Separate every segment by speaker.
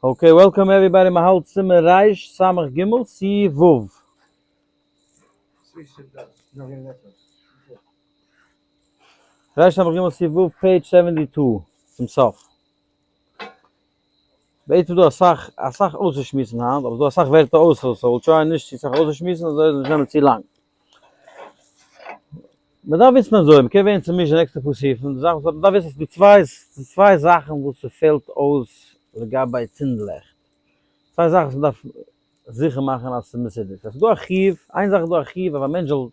Speaker 1: Okay, welcome everybody, מ'האלט סימן ריש סמך גימל סי' ו'. ריש סמך גימל סי' ו' page 72 צום סוף. בעצם איז דא אסאך אסאך אויסצושמועסן היינט, אבער ס'דא אסאך ווערטער אויסער, so we'll try נישט צו סאך אויסצושמועסן אזוי זאל נישט נעמען צו לאנג. מ'דארף וויסן אזוי, מ'קען ווערן צומישט די נעקסטע פאר סעיפים, די זאך וואס מ'דארף וויסן אז ס'דא צוויי זאכן וואס ס'פעלט אויס לגבי צינדן לעכט. צוויי זאכן וואס מ'דארף זיכער מאכן אז ס'איז מסודר. ס'איז דא א חיוב, איין זאך איז דא א חיוב אז א מענטש זאל,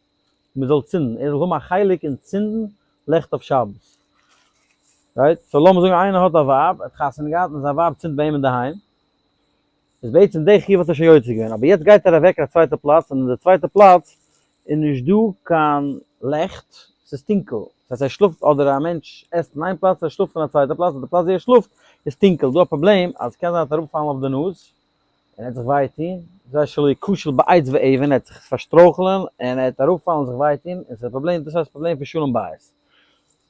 Speaker 1: מ'זאל צינדן, ער זאל האבן א חלק אין צינדן לעכט אויף שבת. Right? So לאמיר זאגן איינער האט א ווייב, ער האט חתונה געהאט און זיין ווייב צינדט ביי אים אינדערהיים, איז בעצם די חיוב האט ער שוין יוצא געווען, אבער יעצט גייט ער אוועק אין א צווייטע פלאץ און אין די צווייטע פלאץ איז נישט דא קיין לעכט, ס'איז טונקל, דאס הייסט ער שלאפט אדער א מענטש עסט אין איין פלאץ ער שלאפט אין א צווייטע פלאץ און די פלאץ ווי ער שלאפט איז טונקל, דא א פראבלעם אז קען זיין ער וועט אראפפאלן אויף די נאז און ער וועט זיך וויי טון, זיי שלא יכשל בעץ ואבן, ער וועט זיך פארשטרויכלען און ער וועט אראפפאלן און זיך וויי טון, און ס'איז א פראבלעם, דאס הייסט פראבלעם פון שלום בית.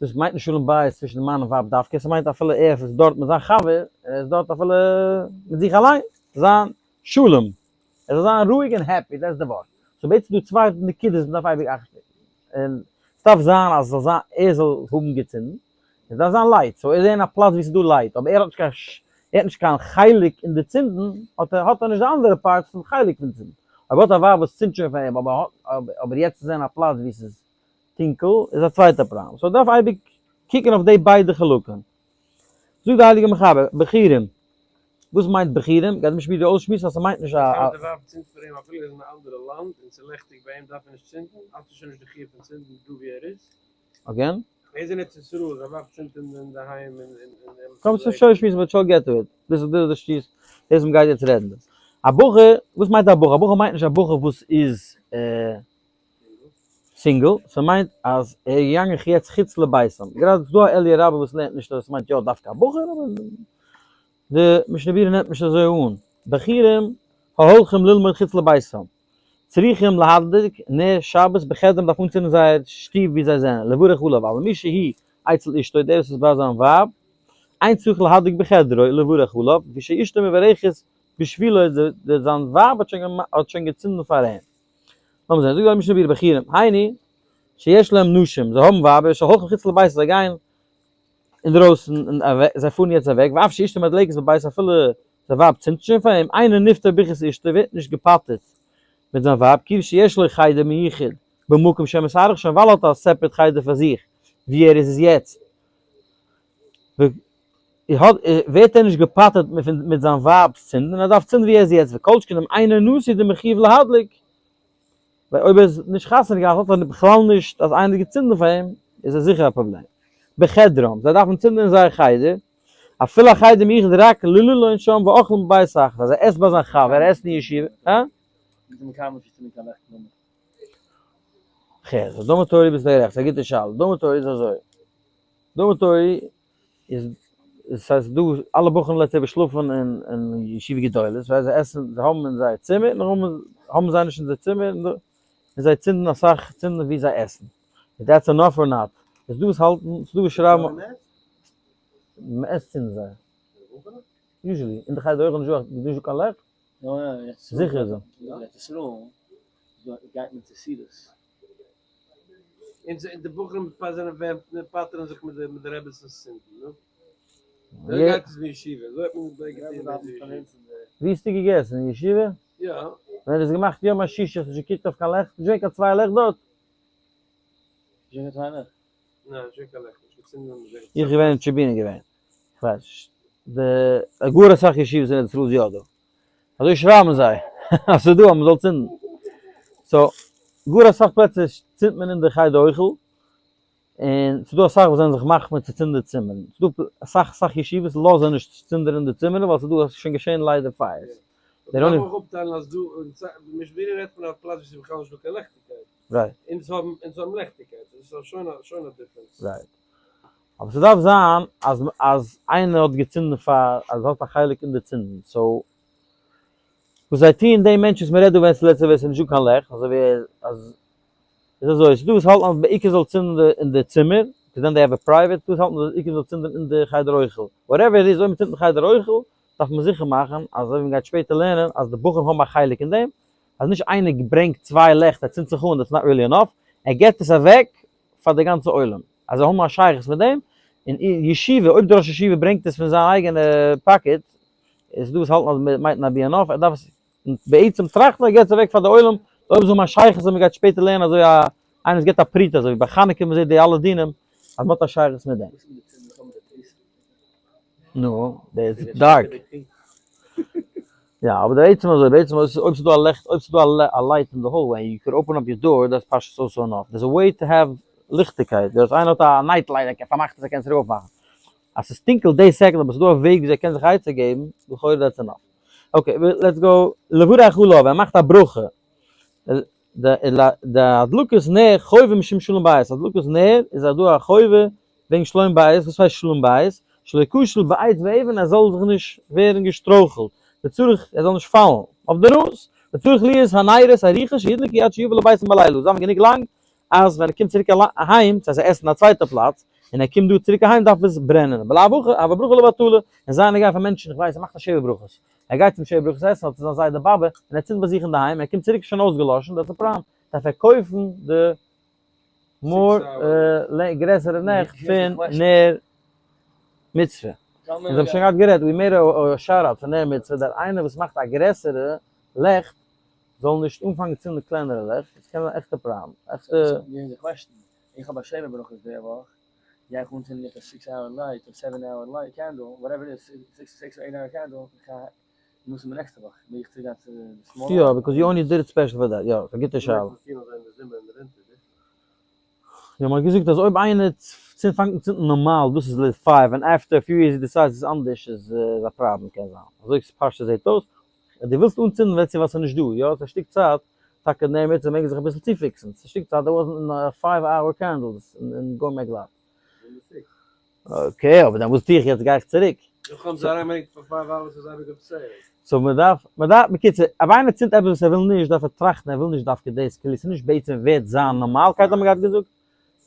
Speaker 1: דאס מיינט נישט שלום בית צווישן מאן און ווייב דווקא, ס'מיינט אפילו ער איז דארט מיט זיין חבר, און ער איז דארט אפילו מיט זיך אליין, זיין שלום, ער זאל זיין רואיג און happy, דאס איז די ווארט. So בעצם איז דא צוויי נקודות מ'דארף אייביג אכט געבן, און ס'דארף זיין אז ס'זאל זיין ער זאל האבן געצינדן, און ס'דארף זיין light, so ער איז אין א פלאץ ווי ס'איז דא light, אבער ער האט נישט קיין ער האט נישט קיין חלק אין די צינדן, האט ער האט ער נישט די אנדערע part פון חלק פון צינדן. אויב האט א ווייב וואס צינדט שוין פאר אים, אבער אבער יעצט איז ער אין א פלאץ ווי ס'איז טונקל איז א צווייטע פראבלעם, so דארף אייביג קוקן אויף די ביידע חלקים. זאגט די הייליגע מחבר, בחורים, וואס מיינט בחורים? גייט נישט מיר דא אויסשמועסן אז ס'מיינט נישט א.
Speaker 2: אויב די ווייב צינדט פאר אים אפילו ער איז אין א אנדערע לאנד און ס'איז לעכטיג ביי אים דארף ער נישט צינדן, האט ער שוין נישט די חיוב פון צינדן דא ווי ער איז.
Speaker 1: Again?
Speaker 2: ער איז אין ארץ ישראל, זיין ווייב צינדט אינדערהיים און און.
Speaker 1: קום צום שוין שמועסן but we'll get to it. דאס איז דאס שמועס, דאס מ'גייט יעצט רעדן. א בחור, וואס מיינט א בחור? א בחור מיינט נישט א בחור וואס איז. סינגל, ס'מיינט אז ער איז געגאנגען יעצט חוץ לביתם, גראדע איז דא א אליה רבה וואס לערנט נישט אז עס מיינט יא דווקא א בחור, אבער די משנה ברורה נעמט נישט אזוי אן, בחורים ההולכים ללמוד חוץ לביתם, צריכים להדליק נר שבת בחדרם דארף אנצינדן זייער שטוב ווי זיי זענען, לברך עליו, אבל מי שהוא אצל אשתו דער וואס איז ביי זיין ווייב, אין צריך להדליק בחדרו לברך עליו, לפי שאשתו מברכת בשבילו, זיין ווייב האט שוין געצינדן פאר אים. לאמיר זען, זאגט די משנה ברורה בחורים, היינו, שיש להם נשים, זיי האבן ווייבער, שהולכים חוץ לבית, זיי גייען אינדרויסן, און זיי פארן יעצט אוועק, ואף שאשתו מדלקת בבית, אפילו זיין ווייב צינדט שוין פאר אים, אינו נפטר ברכת אשתו, ווערט נישט געפטר'ט מיט זיין ווייב, כיוון שיש לו חדר מיוחד במקום שמתארח שם, ווייל ער האט א separate חדר פאר זיך, ווי ער איז יעצט. ווערט ער נישט געפטר'ט מיט זיין ווייב'ס צינדן, און ער דארף צינדן ווי ער איז יעצט, וכל שכן אם אינו נשוי דמחויב להדליק, ווייל אויב ער איז נישט חתונה געהאט האט ער בכלל נישט אז איינער האט געצינדן פאר אים, איז עס זיכער א פראבלעם. בחדרם, זיי דארפן צינדן אין זייער חדר, אפילו א חדר מיוחד רק ללון שם ואוכלים בבית אחר, אז ער עסט ביי זיין חבר, ער עסט אין ישיבה, הא? כ'הער, dormitory ביסטו גערעכט, ס'איז א גוטע שאלה, dormitory איז אזוי, dormitory איז ס'הייסט דא אלע בחורים let's say וואס שלאפן אין אין ישיבה גדולות ווייל זיי עסן זיי האבן אין זייער צימער און נאכדעם האבן זיי נישט אין זייער צימער און זיי צינדן אסאך צינדן ווי זיי עסן איז that's enough or not? איז דא וואס האלטן ס'איז דא וואס שרייבן מ'עסט צינדן זיי usually אין די חדר אויך איז נישט דא קיין לעכט? זיכער איז דא.
Speaker 3: גייט מען צו סעודות.
Speaker 2: און די בחורים זענען ווען פטר'ן זיך מיט די רעבעצענס צינדן, נו. אזוי גייט עס אין ישיבה, אזוי האט מען געטון אין ישיבה.
Speaker 1: ווי האסטו געגעסן? אין ישיבה?
Speaker 2: יא.
Speaker 1: ווען האסט געמאכט יום השישי האסטו נישט געקוקט אויף קיין לעכט? נישט געווען קיין צוויי לעכט דארט?
Speaker 3: נישט געווען קיין צוויי לעכט?
Speaker 2: ניין, נישט געווען קיין לעכט, נישט געצינדן און נישט געווען.
Speaker 1: איך געווען אין טשיבינע געווען. כ'ווייס נישט. די גאר אסאך ישיבות אין ארץ ישראל איז יא דא. אזוי שרייבן זיי אז ס'איז דא אז מ'זאל צינדן. So, גאר אסאך פלעצער צינדט מען אין די חדר אוכל, און ס'איז דא אסאך וואס זענען זיך מחמיר צו צינדן די צימערן. ס'איז דא אסאך אסאך ישיבות לאזן נישט צינדן אין די צימערן ווייל ס'איז דא, ס'איז שוין געשען ליידער פייערס.
Speaker 2: מ'דארף אויך אפטיילן אז דא, משבירי רעדט פון א פלאץ ווי ס'איז בכלל נישט דא קיין לעכטיגקייט.
Speaker 1: Right.
Speaker 2: אונז האבן, אונז האבן לעכטיגקייט, דאס איז שוין א, שוין א difference.
Speaker 1: Right. אבער ס'דארף זיין אז אז איינער האט געצינדן פאר אז האט א חלק אין די צינדן, so וואס זיי טוען די מענטשן וואס מ'רעדט דא ווען ס'לעצטע ווען ס'איז נישטא קיין לעכט אזוי ווי אז איז אזוי ס'דא וואס האלטן אז בעיקר זאל צינדן אין די צימער because then they have a private, ס'דא וואס האלטן אז בעיקר זאל צינדן אין די חדר אוכל, whatever it is אויב מ'צינדט אין חדר אוכל. דארף מען זיכער מאכן אז אזוי ווי מען גייט שפעטער לערנען אז די בחורים האבן א חלק אין דעם, אז נישט איינער ברענגט צוויי לעכט ער צינדט זיך אן, that's not really enough, ער געבט עס אוועק פאר די גאנצע עולם, אז זיי האבן א שייכות מיט דעם, און ישיבה, אויב די ראש ישיבה ברענגט עס פון זיין אייגענע pocket, איז דא וואס האלטן אז might not be enough, ער דארף עס בעצם טראכטן ער געבט עס אוועק פאר די עולם, די עולם זאל האבן א שייכות אז מען גייט שפעטער לערנען אזוי א איינער וואס געבט א פרוטה אזוי ווי ביי חנוכה מען זעט די אלע דינים אז מען האט א שייכות מיט דעם.
Speaker 3: וואס איז מיט די צינדן מיט די טריסן?
Speaker 1: נו, דער איז dark. יא, אבער דער עצם אזוי, בעצם אויב ס'איז דא א לעכט, אויב ס'איז דא א light אין די hallway, you could open up your door, that's פשט also enough. There's a way to have ליכטיגקייט. דער איינער האט א night light, ער קען פארמאכט עס, ער קען עס צוריק אויפמאכן. אז ס'איז טונקל די second, אבער ס'איז דא א וועג וויאזוי ער קען זיך עצה געבן, לכאורה that's enough. Okay, let's go. לברך עליו, ער מאכט א ברכה. די הדלקת נר חובה משום שלום בית, הדלקת נר איז א דא א חובה וועגן שלום בית, וואס הייסט שלום בית? שלא יכשל בעץ ואבן ער זאל זיך נישט ווערן געשטרויכלט, וצריך ער זאל נישט פאלן אויף די נאז, וצריך להיות הנרות ארוכות שידלקו עד שיבא לביתם בלילה, זיי האבן גענוג לאנג אז ווען ער קומט צוריק אהיים, צו עסן אין א צווייטע פלאץ, און ער קומט דא צוריק אהיים דארף עס ברענען, בלאו הכי הוה ברכה לבטלה, און זיי נוגע פאר מענטשן, איך ווייס ער מאכט א שבע ברכות, ער גייט צום שבע ברכות עסן, האט צו זיין זיידע באבע, און ער צינדט ביי זיך אינדערהיים, ער קומט צוריק איז שוין אויסגעלאשן, דאס איז פראבלעם, דארף ער קויפן די מאר גרעסערע נעכט פון נר מצוה. אונז האבן שוין געהאט גערעדט, we made a shout out פון נר מצוה, דער איינער וואס מאכט א גרעסערע לעכט זאל נישט אנפאנגען צינדן קלענערע לעכט, עס קען זיין עכטע פראבלעם, עכטע.
Speaker 3: איך האב א שבע ברכות די וואך, גיי איך אנצינדן יעצט א six hour light אדער seven hour light candle, whatever it is, six or eight hour candle, איך גיי נוצן די נעקסטע וואך, מעג איך צוריק גיין צו די small?
Speaker 1: יא, because you only did it special for that, יא, ס'איז א גוטע שאלה. יא, מ'האט געזאגט אז אויב איינער צינדט פאנגט אן צינדן נארמאל, דאס איז lit five, און after a few years he decides ס'איז אנדערש איז א פראבלעם קען זיין. אזוי פשטות זעט אויס. אז דו ווילסט אנצינדן וועט צו ווייל ס'איז נישט דא, יא, ס'איז א שטיק צייט, טאקע נר מצוה מעג זיך אביסל צופיקסן, ס'איז א שטיק צייט there wasn't five hour candles אין גומי גלאט. Okay, אבער דאן וואס טו איך יעצט גיי איך צוריק?
Speaker 2: נאך האבן זיי אריינגעברענגט פאר five hours איז אייביג אויף sale.
Speaker 1: So מ'דארף, מ'דארף, בקיצור, אויב איינער צינדט עפעס וואס ער וויל נישט דארף ער טראכטן ער וויל נישט דווקא דאס, כאילו ס'איז נישט בעצם ווערט זיין נארמאלקייט האט מען געהאט געזאגט,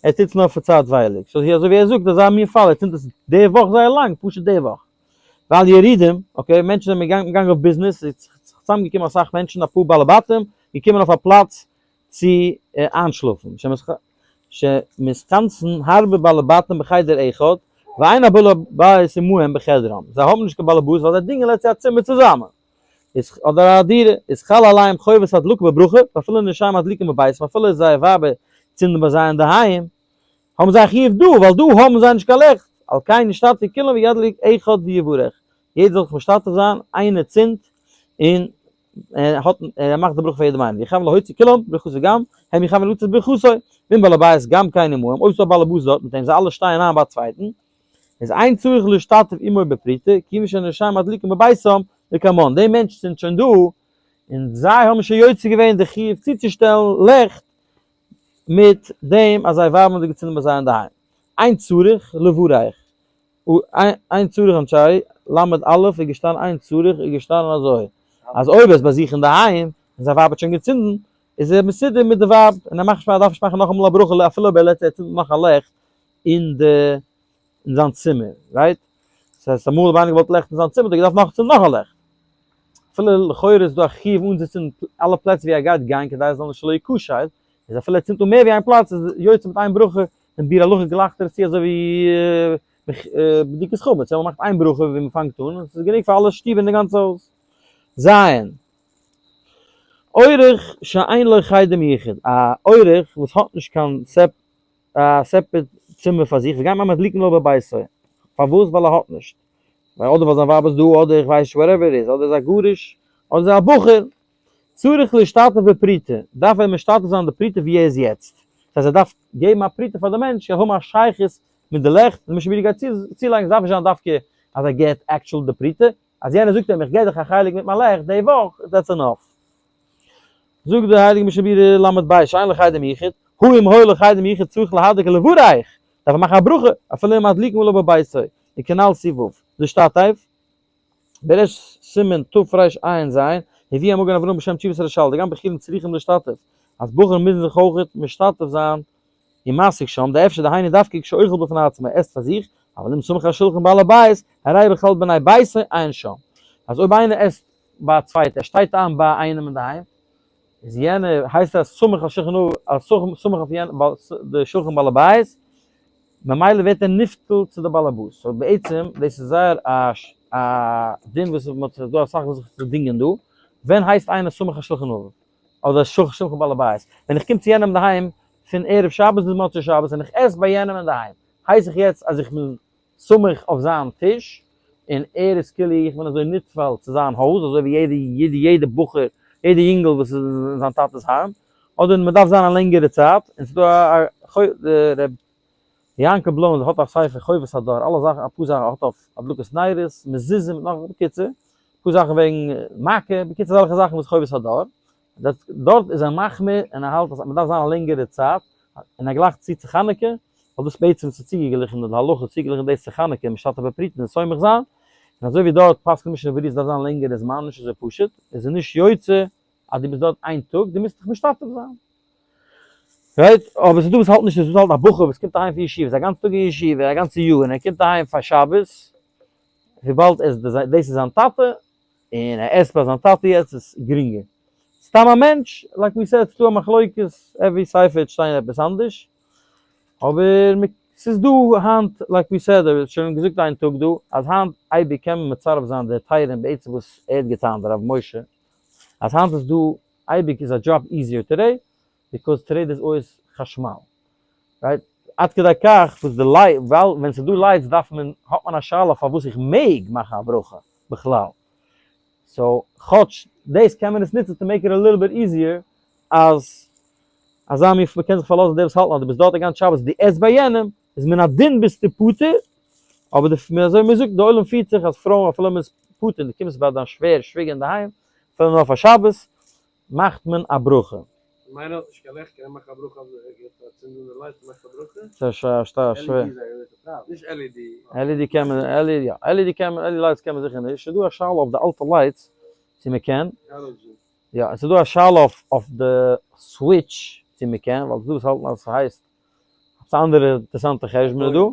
Speaker 1: ער טוט עס נאר פאר צייטווייליג, so אזוי ווי ער זאגט אזא מין פאל, ער צינדט עס די וואך זייער לאנג, פשוט די וואך. ווייל ירידים, okay, מענטשן זענען געגאנגען אויף ביזנעס, איז זיך צוזאמגעקומען אסאך מענטשן, אפאר בעלי בתים, געקומען אויף א פלאץ צו איינשלאפן, שמתכנסין הרבה בעלי בתים בחדר אחד, ואין הבעל הבית עמהם בחדרם, זיי האבן נישט קיין בעל הבית ווייל זיי דינגען לעצט א צימער צוזאמען, איז אדער א דירה, איז חל עליהם חובת הדלקה בברכה, ואפילו נשיהם מדליקין בביתם, אפילו זייער ווייבער צינדן ביי זיי אינדערהיים, האבן זיי א חיוב דא, ווייל דא האבן זיי נישט קיין לעכט, על כן ישתתפו כולם וידליק אחד ויברך, יעדער זאל זיך משתתף זיין, איינער צינדט און ער האט ער מאכט די ברכה פאר יעדעם איינעם, ויכוון להוציא כולם ברכתו גם הם יכוון לצאת ברכתו, ואם בעל הבית גם כן עמהם, אויב ס'דא א בעל הבית דארט מיט אים, זיי אלע שטייען איין ביי א צווייטן, איז אין צריך להשתתף עמו בפרוטה, כיוון שנשיהם מדליקין בביתם לקמן, די מענטשן זענען שוין דא, און זיי האבן שוין יוצא געווען די חיוב צוצושטעלן לעכט מיט דעם אז זיי ווייבן האבן געצינדן ביי זיי אינדערהיים. אין צריך לברך. אין צריך I'm sorry, למד א' איז געשטאנען אין צריך איז געשטאנען אזוי, אז אויב ער איז ביי זיך אינדערהיים און זיין ווייב האט שוין געצינדן, איז ער מסודר מיט די ווייב און ער מאכט נישט ער דארף נישט מאכן נאכאמאל א ברכה אפילו אויב ער לעצט ער צינדט נאך א לעכט אין די אין זיין צימער, right? ס'הייסט אמאל האט איינער געוואלט לעכט אין זיין צימער האט ער געדארפט נאך צינדן נאך א לעכט. אפילו לכאורה איז דא א חיוב אנצוצינדן אלע פלעצער ווי ער גייט גיין כדי עס זאל נישט שלא יכשל, איז אפילו ער צינדט אן מער ווי איין פלאץ איז יוצא מיט איין ברכה, און ביאור הלכה גלייכט ער עס צו אזוי ווי בדיקת חמץ, יא מ'מאכט איין ברכה ווי מ'פאנגט אן און ס'איז גענוג פאר אלע שטוב אין די גאנצע הויז. ז. אורח שאין לו חדר מיוחד, א אורח וואס האט נישט קיין א separate צימער פאר זיך, וגם אין מדליקין לו בביתו, פארוואס? ווייל ער האט נישט, ווייל אדער ווייל זיין ווייב איז דא, אדער איך ווייס נישט whatever it is, אדער איז א גרוש, אדער איז ער א בחור, צריך להשתתף בפרוטה, דארף ער משתתף זיין די פרוטה ווי ער איז יעצט, דאס הייסט ער דארף געבן א פרוטה פאר די מענטש, ער האבן א שייכות מיט די לעכט, למשל ווי דו גייסט צולייגן, עס דארף נישט זיין דווקא אז ער געבט actual די פרוטה, אז יענער זאגט אים איך געב דיך א חלק מיט מיין לעכט די וואך, that's enough. זאגט דער הייליגער משנה ברורה ל' ב' שאין לו חדר מיוחד, הא אם היה לו חדר מיוחד צריך להדליק ולברך, דארף ער מאכן א ברכה, אפילו אם מדליקין לו בביתו, וכנ"ל סעיף ו', להשתתף, בריש סימן תרע"ז, הביא המגן אברהם בשם תשובת הרש"ל, דגם בחורים צריכים להשתתף, אז בחורים מוזן זיך אויכעט משתתף זיין ומסיק שם, דאפשר דהיינו דווקא כשאוכל בפני עצמו, ער עסט פאר זיך, אבל אם סמוך על שולחן בעל הבית, הרי בכל בני ביתו עיין שם. אז אויב איינער עסט ביי א צווייטע, ער שטייט איין ביי איינעם אינדערהיים, איז יענער, הייסט ער סומך על שולחן, סומך אויף יענעם, די שולחן בעל הבית, ממילא ווערט ער נפטר צו די בעל הבית. So בעצם, דאס איז זייער א דין וואס מען האט דא אסאך וואס זיך צו דינגען דא, ווען הייסט איינער סומך על שולחן אביו? אדער שולחן בעל הבית? ווען איך קום צו יענעם אינדערהיים פון ערב שבת ביז מוצאי שבת און איך עס ביי יענעם אינדערהיים, הייס איך יעצט אז איך בין סומך אויף זיין טיש, און ער איז כאילו איך בין אזוי נטפל צו זיין הויז, אזוי ווי יעדע יעדע יעדע בחור, יעדע יונגל וואס איז אין זיין טאטע'ס היים, אדער מען דארף זיין א לענגערע צייט, און ס'איז דא א א ר' יענקל בלוינז האט א ספר חובת הדור, אלע זאכן אפאר זאכן האט אויף הדלקת נרות, מזוזה מיט נאך, בקיצור, אפאר זאכן וועגן מעקה, בקיצור אזעלכע זאכן וואס חובת הדור, דארט איז ער מחמיר און ער האלט אז מען דארף זיין א לענגערע צייט, און ער גלייכט צו צו חנוכה, ווייל דאס בעצם איז צוגעגליכן, די הלכה איז צוגעגליכן דאס צו חנוכה, משתתף בפריטין און סומך זיין, און אזוי ווי דארט פסק'נט משנה ברורה עס דארף זיין לענגערע זמן, נישט אזוי פשוט, עס איז נישט יוצא אז דו ביסט דארט איין טאג, דו מוזט דיך משתתף זיין. Right? אבער ס'איז דא וואס האלטן נישט, ס'איז דא וואס האלטן א בחור וואס קומט אהיים פון ישיבה, איז א גאנצן טאג אין ישיבה, א גאנצע יאר, און ער קומט אהיים פאר שבת, וויבאלד עס דאס איז זיין טאטע, און ער עסט ביי זיין טאטע יעצט איז גרינגער. סתם א מענטש, like we said, ס'דא א מחלוקת, every ספר וועט שטיין עפעס אנדערש, אבער ס'איז דא היינט, like we said, האב איך שוין געזאגט איין טאג דא, אז היינט אייביג קען מען מצרף זיין די היתרים בעצם וואס ער האט געטענה'ט הרב משה, אז היינט איז דא אייביג איז א דזשאב easier today, because today דאס אויס חשמל. Right? עד כדי כך וואס די light, ווייל ווען ס'איז דא lights דארף מען, האט מען א שאלה פארוואס איך מעג מאכן א ברכה בכלל. So כאטש דאס קען מען עס נוצן to make it a little bit easier אז אזא מין מ'קען זיך פארלאזן די וואס האלטן אז דו ביסט דארט א גאנץ שבת דו עסט ביי יענעם איז מן הדין ביסטו פטור, אבער די אזוי מ'זאגט די עולם פירט זיך אז פרויען אפילו מ'איז פטור און דו קומסט ביי דיין שווער שוויגער אינדערהיים אפילו נאר פאר שבת מאכט מען א ברכה.
Speaker 2: מיינער האט נישט קיין לעכט קען ער מאכן א ברכה אויף די ער גייט צינדן די light און מאכט א ברכה?
Speaker 1: ס'איז שווער.
Speaker 2: נישט LED.
Speaker 1: LED קען מען, LED יא, LED קען מען, LED lights קען מען זיכער נישט, ס'איז דא א שאלה אויף די אלטע lights צו מען קען. יא, עס איז דא א שאלה אויף די סוויטש צו מען קען, ווייל ס'איז דא וואס האלטן אז ס'הייסט, עפעס א אנדערע אינטערעסאנטע חשבון איז דא,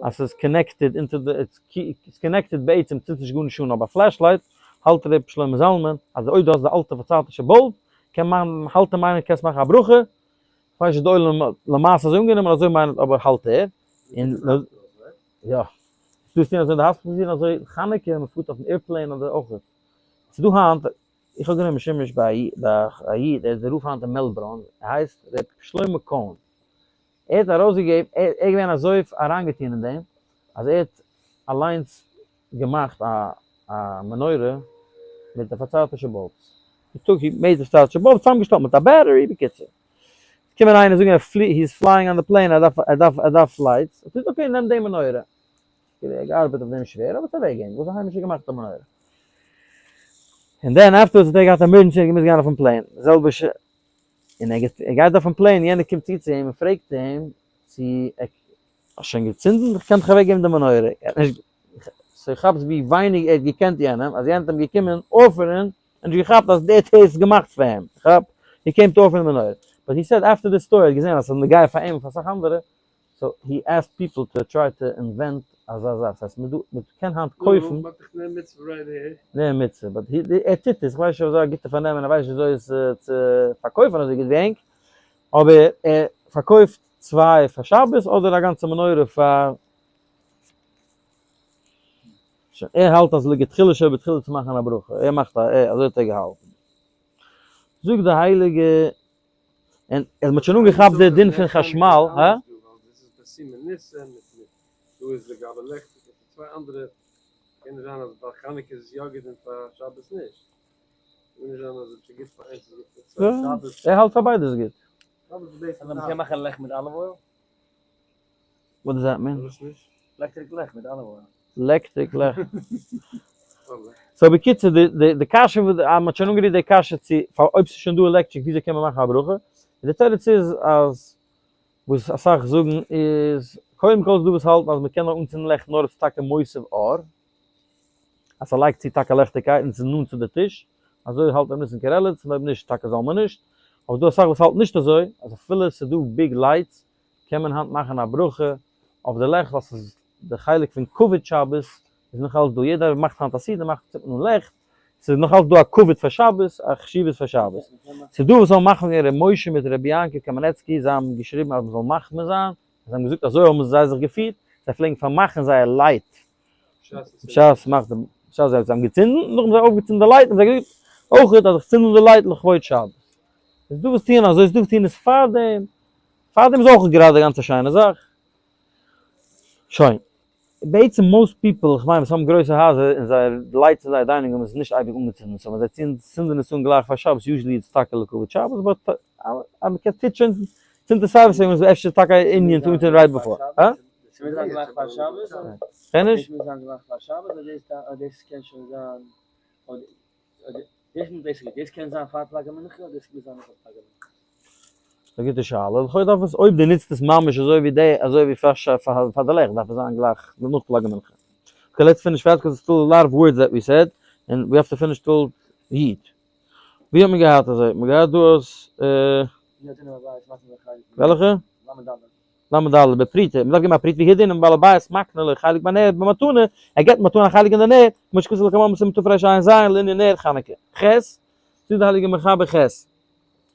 Speaker 1: אז ס'איז connected אונטער די, איטס connected בעצם צינדט נישט גארנישט אן, אבער א flashlight האלט ר' שלמה זלמן אז אויב דו האסט די אלטע פארצייטישע bulb קען מען, האלט ער מיינען קענסט מאכן א ברכה, כ'ווייס נישט די עולם האט למעשה אזוי אנגענומען אזוי מיינט אבער האלט ער, און יא, ס'דא טון אזוי אין די האספיטעל טון אזוי חנוכה מען פארט אויפן airplane אדער אויך. ס'איז דא היינט, איך האב גענומען שימוש ביי א איד, ער איז דער רב היינט אין מעלבראן, ער הייסט ר' שלמה קאהן, ער האט ארויסגעגעבן, ער איז געווען אזוי אריינגעטון אין דעם, אז ער האט אליינס געמאכט א מנורה מיט די פארצייטישע bulbs, he took he made די פארצייטישע bulbs, צוזאמגעשטעלט מיט א battery, בקיצור. קומען איינער זאגן ער פלי, he is flying on the plane, ער דארף, ער דארף, ער דארף lights, ער זאגט okay נעם די מנורה. ער געארבעט אויף דעם שווער, אבער ס'איז אוועקגעגאנגען, וואס א היימישע געמאכטע מנורה. און then afterwards האט ער געהאט emergency, ער האט געמוזט גיין אויפן plane, די זעלבע ש. און ער גייט, ער גייט אויפן plane, יענער קומט צו צו אים און פרעגט אים צו ער האט שוין געצינדן, איך קען דיך אוועקגעבן די מנורה. ער האט נישט, so כאפסט ווי ווייניג ער האט געקענט יענעם, אז יענער האט אים געקומען offer ן, און נישט געכאפט אז דער האט עס געמאכט פאר אים, כאפ, he came to offer די מנורה. But he said after the story, ער האט געזען אז ס'איז נוגע פאר אים און פאר אסאך אנדערע, so he asked people to try to invent אזא זאך, ס'הייסט מ'דא מ'קען היינט קויפן.
Speaker 2: נו, מ'האט דאך נר מצוה right here.
Speaker 1: נר מצוה, but ער טוט עס, כ'ווייס נישט אויב אזוי א גוטע פארנעמען, ער ווייסט נישט וויאזוי עס צו פארקויפן אזוי גוט ווי ענק, אבער ער פארקויפט צוויי פאר שבת אדער א גאנצע מנורה פאר שוין, ער האלט אז לכתחילה שבתחילה צו מאכן א ברכה, ער מאכט א, אזוי האט ער געהאלטן. זאגט די הייליגע און אז מ'האט שוין אנגעכאפט די דין פון חשמל, הא? ער האלט פאר ביידע איז גוט.
Speaker 3: מ'קען מאכן לעכט מיט olive oil?
Speaker 1: What does that mean?
Speaker 3: Electric לעכט מיט olive oil.
Speaker 1: Electric לעכט. So בקיצור די די קשיא וואס אז מ'האט שוין אנגערירט די קשיא צו פאר אויב ס'איז שוין דא electric וויאזוי קען מען מאכן א ברכה? און די תירוץ איז אז וואס אסאך זאגן איז קודם כל איז דא וואס האלטן אז מ'קען נאר אנצינדן לעכט נאר אויב ס'איז טאקע מוסיף אור אז ס'לייגט צו טאקע לעכטיגקייט און ס'איז נאנט צו די טיש אזוי האלט ר' ניסן קרליץ און אויב נישט טאקע זאל מען נישט אבער ס'דא אסאך וואס האלטן נישט אזוי אז אפילו ס'איז דא big lights קען מען היינט מאכן א ברכה אויף די לעכט ווייל ס'איז די חלק פון כבוד שבת. איז נאך אלץ דא, יעדער מאכט היינט א סעודה מאכט צינדט מען אן לעכט, ס'איז נאך אלץ דא א כבוד פאר שבת, א חשיבות פאר שבת. ס'איז דא וואס האבן מחמיר געווען ר' משה מיט ר' יעקב קאמענעצקי, זיי האבן געשריבן אז מ'זאל מחמיר זיין, זיי האבן געזאגט אזוי האבן זיי זיך געפירט, זיי פלעגן פארמאכן זייער light בשעת מ'מאכט די, בשעת זיי האבן געצינדן, נאכדעם זיי אויפגעצינדן די light האבן זיי געזאגט אויך אז איך צינד אן די light לכבוד שבת. איז דא וואס טוען אזוי, איז דא וואס טוען עס פארדעם, פארדעם איז אויך גראדע גאנץ א שיינע זאך. שוין. בעצם most people, איך מיין וואס האבן גרויסע הייזער און זייער lights אין זייער dining room איז נישט אייביג אנגעצינדן, so ווען זיי צינדן עס אן גלייך פאר שבת usually איז טאקע לכבוד שבת, but אז מען קען טוט שוין צינדט עס סיי וואס איז אפשר טאקע א ענין צו אנצינדן right before. הא?
Speaker 3: ס'מוז זיין גלייך פאר שבת?
Speaker 1: קען נישט?
Speaker 3: ס'מוז זיין גלייך פאר שבת אדער דאס קען שוין זיין אדער דאס מיינט basically דאס קען זיין פאר פלג המנחה אדער דאס מוז זיין נאך פלג המנחה?
Speaker 1: א גוטע שאלה, לכאו' דארף עס אויב דו נוצט עס ממש אזוי ווי די אזוי ווי פאר פאר די לעכט דארף עס זיין גלייך נאך פלג המנחה. okay let's finish fast cause still a lot of words that we said and we have to finish till יו"ד. ווי האט מען געהאט אזוי? מען געהאט דא אז וועלכע? ל' בפרוטה, מען דארף געבן א פרוטה והוא הדין אם בעל הבית מקנה לו חלק בנר במתנה, ער געבט מתנה א חלק אין די נר, כמו שכתוב לקמן בסימן תרע"ז לענין נר חנוכה. ח. זאגט די הייליגע מחבר ח.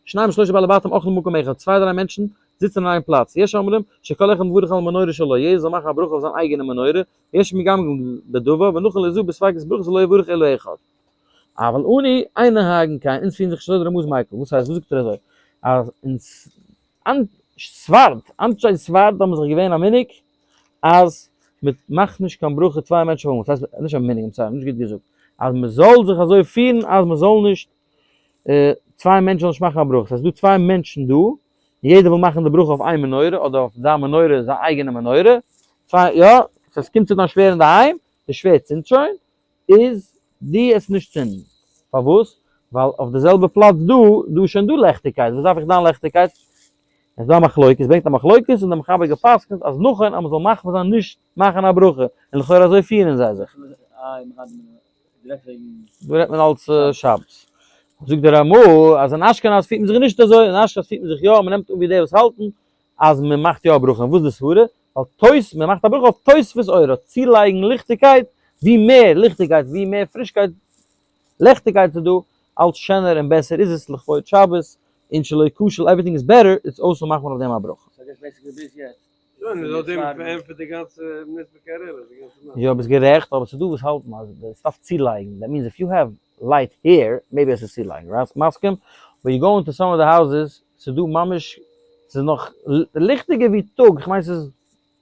Speaker 1: שניים שלושה בעלי בתים אוכלים במקום אחד, צוויי דריי מענטשן זיצן אין איין פלאץ, יש אומרים שכל אחד מברך על מנורה שלו, יעדער זאל מאכן א ברכה אויף זיין אייגענע מנורה, ויש מגמגמים בדבר, ונכון לזו בספיקות ברכות ולא יברך אלא אחד. אבל אנו אין נוהגין כן, אונז פירן זיך נישט אזוי דער רמז מייקל, וואס הייסט וואס זאגט ער אזוי? אז אין ספרד, אנשי ספרד האבן זיך געווען א מנהג אז מען מאכט נישט קיין ברכה צוויי מענטשן אויף אמאל, ס'הייסט נישט א מנהג, I'm sorry, נישט גוט געזאגט, אז מען זאל זיך אזוי פירן אז מען זאל נישט צוויי מענטשן זאלן נישט מאכן א ברכה, ס'הייסט דא צוויי מענטשן דא, און יעדער וויל מאכן די ברכה אויף איין מנורה אדער אויף זיין מנורה זיין אייגענע מנורה, צוויי יא, ס'הייסט קומט צו דיין שווער אינדערהיים, די שווער צינדט שוין, איז די עס נישט צינדן. פארוואס? ווייל אויף די זעלבע פלאץ דא, דא איז שוין דא לעכטיגקייט, וואס דארף איך דיין לעכטיגקייט? עס איז דא א מחלוקת, עס ברענגט א מחלוקת און די מחבר גע'פסק'נט אז נכון אז מען זאל מחמיר זיין נישט מאכן א ברכה, און לכאורה אזוי פירן זיי זיך. דא רעדט מען אלץ שבת. זאגט דער רמא אז אין אשכנז פירט מען זיך נישט אזוי, אין אשכנז פירט מען זיך יא, מען נעמט אן ווי די וואס האלטן אז מען מאכט יא א ברכה, און וואס איז די סברה? ווייל תוס, מען מאכט א ברכה אויף תוספות אורה, צולייגן ליכטיגקייט, ווי מער ליכטיגקייט, ווי מער פרישקייט, לעכטיגקייט ס'איז דא, אלץ שענער און בעסער איז עס לכבוד שבת, און שלא יכשל, everything is better, איז אויס מאכט מען אויף דעם א ברכה.
Speaker 3: so דאס basically ביז יעצט.
Speaker 2: שוין, איז אויף דעם פארענטפערט די גאנצע מצוה קארעלע, די גאנצע מעשה.
Speaker 1: יא ביסט גערעכט, אבער ס'איז דא וואס האלטן אז עס דארף צולייגן, that means if you have light here, maybe עס איז צולייגן, right? מסכים? but you go into some of the houses, ס'איז דא ממש, ס'איז נאך ליכטיגער ווי טאג, איך מיין ס'איז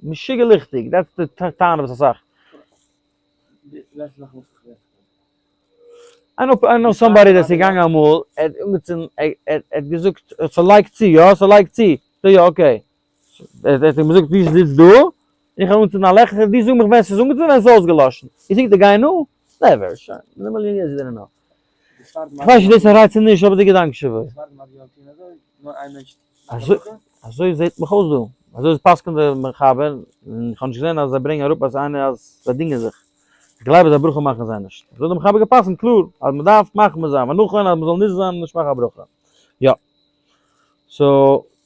Speaker 1: משוגע ליכטיג, that's די טענה וואס אסאך. I know somebody that's געגאנגען אמאל, ער האט אנגעצינדן, ער האט געזאגט ס'לייגט צו, יא ס'לייגט צו, זאג יא okay, ער האט אים געזאגט דו זיצט דא, איך האב אנגעצינדן א לעכט, דו זאג מיך ווען ס'איז אנגעצינדן ווען ס'איז אויסגעלאשן, איך זאג דיר גיי נו, never, שוין, כ'ווייס נישט דאס איז א רייד צו נישט אבער די געדאנק שווער. אזוי זעט מיך אויס דא, אזוי פסק'נט דער מחבר, און כ'האב נישט געזען אז זיי ברענגען אראפ אז איינער אז זיי דינגען זיך, כ'גלייב אז א ברכה מאכן זיי נישט, אזוי האט דער מחבר גע'פסק'נט קלאר אז מ'דארף מחמיר זיין, ונכון אז מ'זאל נישט זיין נישט מאכן א ברכה. יא. so,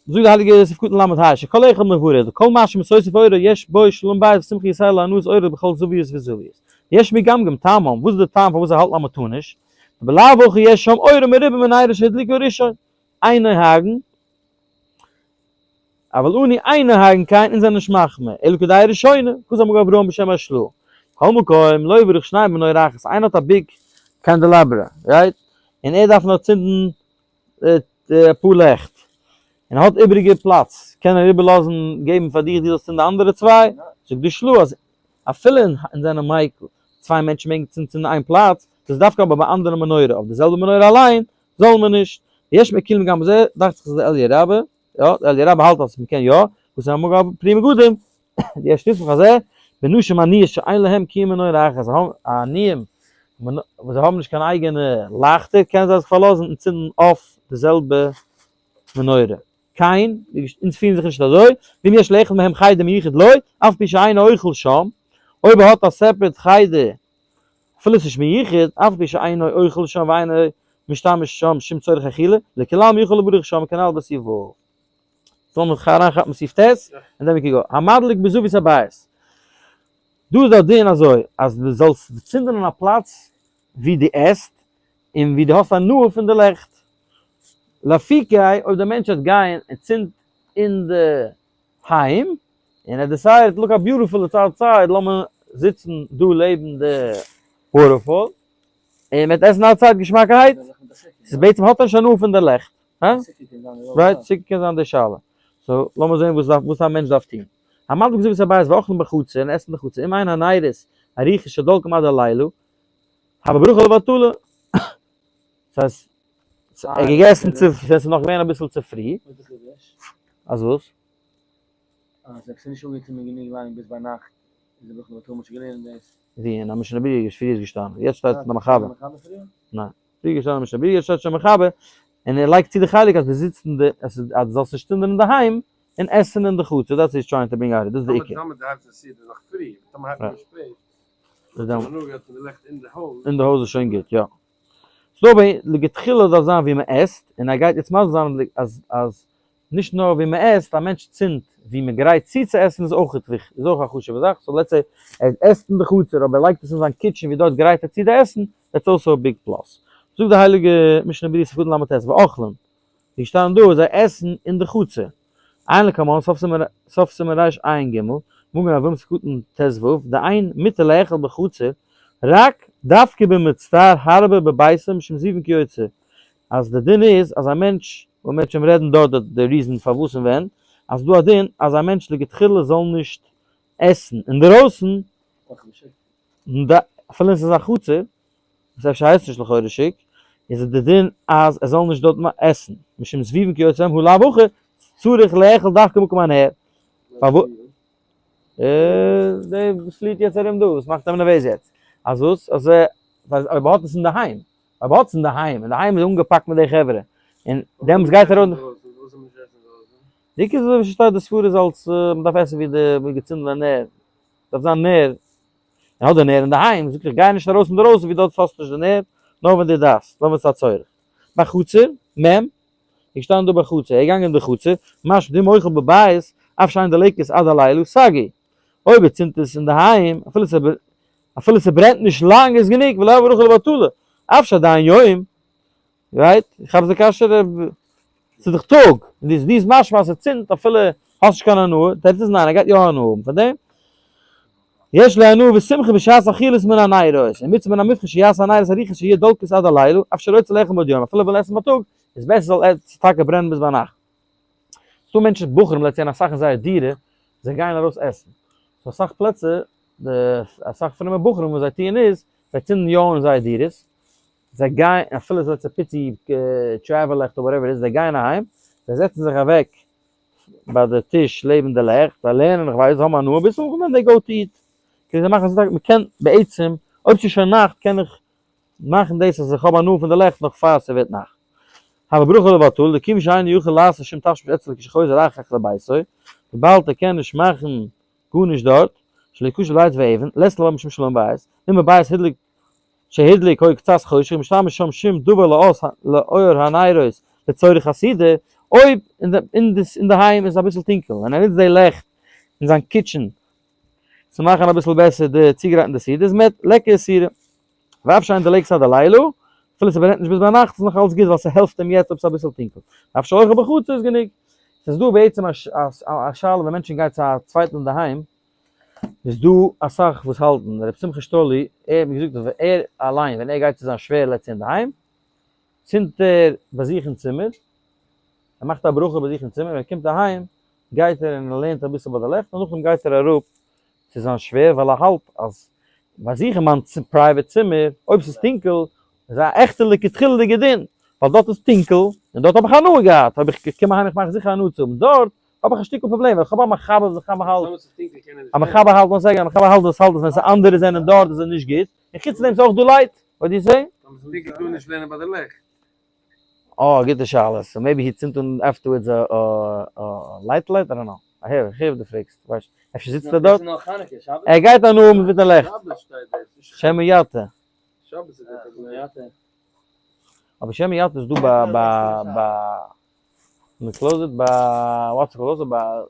Speaker 1: זאגט די הייליגע סעיף קטן ל' ה, שכל אחד מברך, וכל מה שמתווסף אורה יש בו שלום בית ושמחה יתירה להנאת אורה בכל זוויות וזוויות. יש מגמגם טעמם, וואס איז די טעם פארוואס זיי האלטן אז מ'טאר נישט? בלאו הכי יש שם אורה מרובה מנרו שהדליקו ראשון, אין נוהגין, אבל אנו אין נוהגין כן, אונז זענען נישט מחמיר, אלא כדעה ראשונה, כז המגן אברהם בשם השל"ה. מכל מקום, לא יברך שניים במנורה אחת, איינער האט א big candelabra, right? און ער דארף נאר צינדן אפאר לעכט, און האט איבעריגע פלאץ, קען ער איבערלאזן געבן פאר דיך דו זאלסט צינדן די אנדערע צוויי, זאגט די של"ה אז אפילו אין זענען מיקל, צוויי מענטשן מעגן צינדן איין פלאץ, דאס איז דווקא אבער ביי אנדערע מנורה, אויף די זעלבע מנורה אליין זאל מען נישט. יש מקילים גם בזה, דאכט זיך ס'איז די אליה רבה, יא, די אליה רבה האלט אז מ'קען יא, וואס איז המגע פרי מגדים, יש לסמוך על זה, בנשים עניות שאין להם כי אם מנורה אחת, זיי האבן עניים וואס זיי האבן נישט קיין אייגענע לייכטער, קענען זיי זיך פארלאזן און צינדן אויף די זעלבע מנורה. קיין, אונז פירן זיך נישט אזוי, ואם יש לאחד מהם חדר מיוחד לו, אף פי שאינו אוכל שם, אויב ער האט א separate חדר, אפילו עס איז נישט מיוחד, אף פי שאינו אוכל שם ואינו משתמש שם שום צורך אכילה, לכולי עלמא יכול לברך שם כנ"ל בסעיף ו'. זאל מען אריינכאפן סעיף ט', און then we can go. המדליק בזווית הבית. דא איז דער דין אזוי, אז דו זאלסט צינדן אין א פלאץ ווי דו עסט, און ווי דו האסט הנאה פון די לעכט. לאפיקי אויב דער מענטש וועט גיין און צינדט אין די היים, און ער decide ט look how beautiful it's outside, לאמיר זיצן דא לעבן די waterfall, און מ'וועט עסן outside געשמאקערהייט, ס'איז בעצם האט ער נישט הנאה פון די לעכט. הא? right, סוכה קען זיין די שאלה. so לאמיר זען וואס וואס א מענטש דארף טון. המדליק בזווית הבית ואוכלין בחצר און עסן בחצר אם אין הנרות ארוכות שדולקים עד הלילה, הוה ברכה לבטלה. ס'הייסט, ער האט געגעסן צו, ס'איז נאך געווען אביסל צו פרי.
Speaker 3: וואס איז די חידוש?
Speaker 1: אז וואס?
Speaker 3: אז עפעס איז נישט אנגעקומען גענוג לאנג ביז ביינאכט איז די ברכה לבטלה מ'האט שוין געלערנט דאס.
Speaker 1: ווי? אין א משנה ברורה איז פריער געשטאנען, יעצט שטייט אין די מחבר. ניין. פריער געשטאנען אין משנה ברורה, יעצט שטייט שוין מחבר, און ער לייגט צו די חלק אז די זיצן די, אז דו זאלסט נישט צינדן אינדערהיים און עסן אין די חצר, that's he's trying to bring out, דאס איז די עיקר.
Speaker 2: טאמער די הייבסט עס איז נאך פרי, טאמער הייבט מען שפעט,
Speaker 1: איז דעמאלט.
Speaker 2: הנאה געהאט פון די לעכט אין די הויז.
Speaker 1: אין די הויז איז שוין גוט, יא. ס'דא אבער לכתחילה דארף זיין ווי מ'עסט, און ער גייט יעצט מסביר זיין אז אז נישט נאר ווי מ'עסט, א מענטש צינדט ווי מ'גרייט צו צו עסן איז אויך איז אויך א חשוב'ע זאך, so let's say ער עסט אין די חצר אבער ער לייגט עס אין זיין kitchen ווי דארט גרייט ער צו די עסן, that's also a big plus. זאגט די הייליגע משנה ברורה סעיף קטן ל"ט ואוכלין, ווי געשטאנען דא זיי עסן אין די חצר. עיין לקמן, סוף סימן רע"ג, מגן אברהם סעיף קטן ט"ו, דאין מותר לאכול בחצר, רק דווקא במצטער הרבה בביתו משום זיבן כיוצא, אז די דין איז אז א מענטש, און מ'וועט שוין רעדן דארט די reason פארוואס און ווען, אז דא א דין אז א מענטש לכתחילה זאל נישט עסן אינדערויסן, אפילו עס איז א חצר, וואס אפשר הייסט נישט לכאורה שוק, איז די דין אז ער זאל נישט דארט עסן, משום זבובים כיוצא בהם הא לאו הכי, צריך לאכול דווקא במקום הנר. פארוואס? דער וואס פליעט יעצט ארום דא, וואס מאכט אים נערוועז יעצט? אז וואס? אז אויב האט עס אינדערהיים, אויב האט עס אינדערהיים, אינדערהיים איז אנגעפאקט מיט די חברה, און דעמאלטס גייט ער אן. די עיקר איז אזוי ווי ס'שטייט די סברא איז אלס מ'דארף עסן ווי די ווי געצינדענע נר, דארף זיין נר, ער האט די נר אינדערהיים, זאגט איך גיי נישט ארויס אינדערויסן ווי דארט האסט נישט די נר, נאר ווען דו דארפסט, נאר ווען ס'איז א צורך. בחצר, מ', איז געשטאנען דא בחצר, ער איז געגאנגען אין די חצר, משמע דאם אוכל בבית, אף שאין דולקת עד הלילה, סגי. אויב ער צינדט עס אינדערהיים, אפילו אפילו ס'ברענט נישט לאנג איז גענוג, ולא הוה ברכה לבטלה, אף שעדיין יום, right? איך האב די קשיא רב, ס'איז דאך טאג, און דו איז משמע אז ס'צינדט אפילו האסט נישט קיין הנאה, תירוץ איז ניין, ער גייט יא הנאה האבן פון דעם. יש לו הנאה ושמחה בשעת אכילת מן הנרות, און מצוה מן המובחר שיעשה הנרות ארוכות שיהיו דולקות עד הלילה, אף שרוצה לאכול בעוד יום, אפילו ער וויל עסן בייטאג, איז בעסער זאל עס טאקע ברענען ביז ביינאכט. ס'דא מענטשן, בחורים let's say אסאך אין זייער דירה, זיי גייען ארויס עסן. ס'דא אסאך פלעצער, די אסאך פרומע בחורים וואס זיי טוען איז, זיי צינדן יא אן זייער דירות, זיי גייען, אפילו ס'איז א פיצי travel לעכט אדער whatever איז, זיי גייען אהיים, זיי זעצן זיך אוועק ביי די טיש לעבן די לעכט, זיי לערנען, איך ווייס, זיי האבן הנאה אביסל, און then they go to eat. כאילו זיי מאכן אזוי, מ'קען בעצם, אויב ס'איז שוין נאכט קען איך מאכן דאס אז איך האב הנאה פון די לעכט נאך פאר ס'ווערט נאכט. הוה ברכה לבטלה, דכיון שאינו יכול לעשות שום תשמיש אצלו כשחוזר אחר כך לביתו, וויבאלד ער קען נישט מאכן גארנישט דארט, שלא יכשל בעץ ואבן, לית ליה משום שלום בית, אם בבית הדליק שהדליק היה קצת חושך ומשתמש שם שום דבר לאות לאור הנרות לצורך הסעודה, אויב אינדערהיים איז אביסל טונקל און ער נוצט די לעכט אין זיין kitchen צו מאכן אביסל בעסער די צוגרייטן די סעודה איז מיט לעקער איסורים. ואף שאין דולקת עד הלילה, אפילו ס'ברענט נישט ביז ביינאכט איז נאך אלץ גוט ווייל ס'העלפט אים יעצט אויב ס'איז אביסל טונקל. ואף שאוכל בחצר איז גענוג. ס'איז דא בעצם א שאלה ווען מענטשן גייט צו א צווייטן אינדערהיים, איז דא אסאך וואס האלטן, ר' שמחה שטולי, ער האט מיר געזאגט אז ווען ער אליין ווען ער גייט צו זיין שווער let's say אינדערהיים, צינדט ער ביי זיך אין צימער, ער מאכט א ברכה ביי זיך אין צימער, ווען ער קומט אהיים גייט ער און ער לערנט אביסל ביי די לעכט און נאכדעם גייט ער אראפ צו זיין שווער ווייל ער האלט אז ביי זיך אין מיין private צימער אויב ס'איז טונקל איז א עכטע לכתחילה'דיגע דין, ווייל דארט איז טונקל און דארט האב איך הנאה געהאט, אויב איך קום אהיים איך מאך זיכער הנאה צו האבן דארט, האב איך א שטיקל פראבלעם, ווייל איך האב א מחבר וואס איך האלט, א מחבר האלט, לאמיר זאגן, א מחבר האלט וואס האלט אז ווען ס'אנדערע זענען דארט איז עס נישט גוט, און חוץ דעם איז אויך דא light, what do you say? אה, גוטע שאלה, so maybe he צינדט אן afterwards א light light, I don't know, איך הער וואס דו פרעגסט, כ'ווייס נישט, אפשר זיצט ער דארט? ער גייט הנאה האבן מיט די לעכט. שמא יטה. אבער שמא יטה איז דא ביי ביי ביי אין די closet ביי what's closet ביי.